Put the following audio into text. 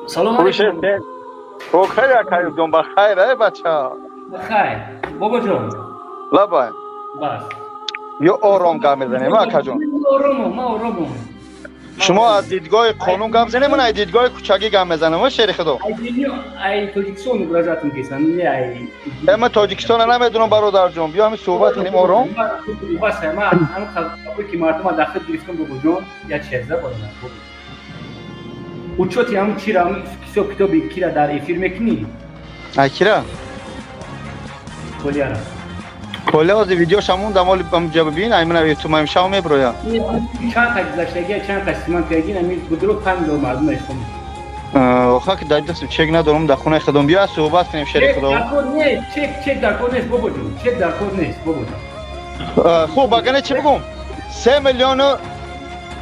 Салом алейкум. Хуб, хайр, акаюб ҷон, ба хайр, ай бача. Хайр, бобоҷон. Лабай. Бас. Ё ором гап мезанем, акаҷон? Оромом, ман оромом. Шумо аз дидгоҳи қонун гап занем, ман аз дидгоҳи кӯчагӣ гап мезанам, шери худо. Ай Тоҷикистон угрожать кесан, не ай. Э, ман Тоҷикистона намедонам, бародарҷон. Биё, ҳамин суҳбат кунем ором. Бас, ман ҳамин ки мардума дахил гирифтам, бобоҷон, як чеза бояд. Учёти ҳамин чира, ҳисоб китоби кира дар эфир мекунӣ? Ай кира? Колияра. Коля ҳозир видеоша мондам, оли ҷа бибин, ай мана ютуб шав меброя. Чанд қа гузаштагия, чанд қа симан кардин, ами будро 5 миллион мардум ҳисоб. Оха, ки дар дастам чек надорам, дар хонаи худом. Биё, суҳбат кунем, шери худо. Не, чек дар кор нест, бобоҷон, чек дар кор нест, бобоҷон. Хуб, агане чӣ бигӯм, 3 миллиону